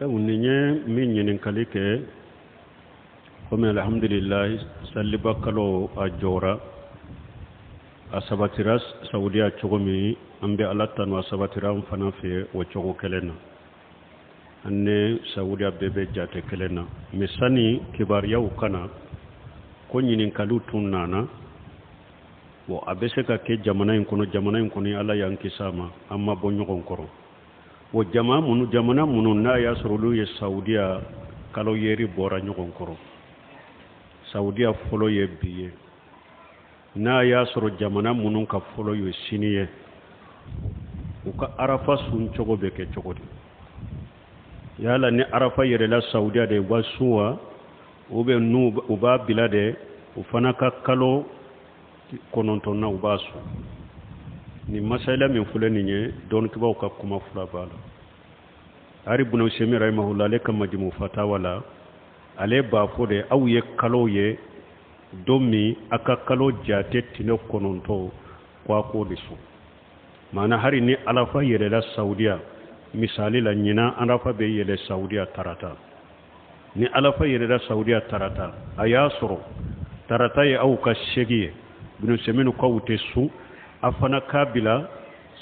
Nin ye min ɲininkali kɛ, komi alhamdulilayi, saliba kalo a jɔra, a sabatira Saudiya cogo min, an bɛ Ala tanu, a sabatira an fana fɛ o cogo kelen na. An ni Saudiya bɛɛ bɛ jate kelen na. Mais sani kibaruyaw ka na ko ɲininkaliw tun nana, bon, a bɛ se ka kɛ jamana in kɔnɔ, jamana in kɔni, Ala y'an kisi a ma, an ma bɔ ɲɔgɔn kɔrɔ. O jama minnu, jamana minnu n'a y'a sɔrɔ olu ye Saudiya kalo yeri bɔra ɲɔgɔn kɔrɔ, Saudiya fɔlɔ ye bi ye, n'a y'a sɔrɔ jamana minnu ka fɔlɔ ye sini ye, u ka arafa sun cogo bɛ kɛ cogo di? Yala ni arafa yɛrɛla Saudiya de, u b'a sun wa, ou bien n'u u b'a bila de, u fana ka kalo kɔnɔntɔnna u b'a sun? Nin masala min filɛ nin ye, dɔnnikɛbaaw ka kuma fila b'a la. Hari Ibn Usaymin rahimahullah, ale ka Majumu Fatawa la, ale b'a fɔ de, aw ye kalo ye don min, a ka kalo jate tile 9, ko a k'o de sun. Maana hari ni arafa yɛlɛla Saudiya, misali la, ɲinan arafa bɛ yɛlɛ Saudiya tarata, ni arafa yɛlɛla Saudiya tarata, a y'a sɔrɔ tarata ye aw ka segi ye, Ibn Usaymin k'aw tɛ sun, a fana k'a bila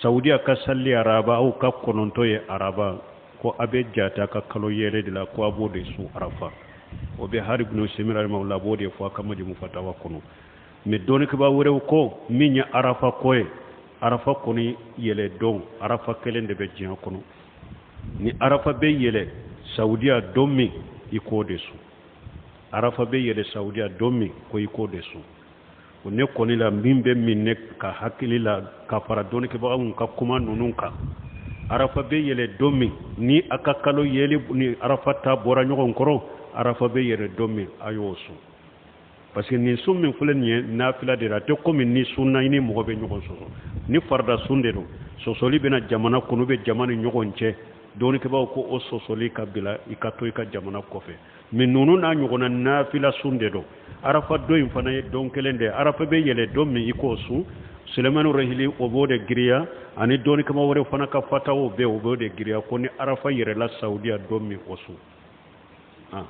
Saudiya ka sali araba, aw ka 9 ye araba, ko a bɛ jate a ka kalo yɛlɛ de la, ko a b'o de sun arafa. O bɛ hari Ibn Usaymin rahimahullah b'o de fɔ a ka Majumu Fatawa kɔnɔ. Mais dɔnnikɛbaa wɛrɛw ko min ye arafa ko ye, arafa kɔni yɛlɛ don, arafa kelen de bɛ diɲɛ kɔnɔ. Ni arafa bɛ yɛlɛ Saudiya don min, i k'o de sun. Arafa bɛ yɛlɛ Saudiya don min, ko i k'o de sun. O ne kɔni la, min bɛ min ne ka hakili la ka fara dɔnnikɛbagaw ka kuma ninnu kan, arafa bɛ yɛlɛ don min, ni a ka kalo yɛli ni arafa ta bɔra ɲɔgɔn kɔrɔ, arafa bɛ yɛlɛ don min, a y'o sun. Parce que nin sun min filɛ nin ye, nafila de la, a tɛ komi ni sunna i ni mɔgɔ bɛ ɲɔgɔn sɔsɔ. Ni farida sun de don, sɔsɔli bɛna jamana kɔnɔ, bɛ jama ni ɲɔgɔn cɛ, dɔnnikɛbaaw ko o sɔsɔli ka bila, i ka to i ka jamana kɔfɛ. Mais ninnu n'a ɲɔgɔnna, nafila sun de don. Arafa don in fana ye don kelen de ye, arafa bɛ yɛlɛ don min, i k'o sun. Sulemani Rahili, o b'o de giriya, ani dɔnnikɛbaa wɛrɛ fana ka fataw bɛ, o b'o de giriya, ko ni arafa yɛlɛla Saudiya don min, o sun. Ah.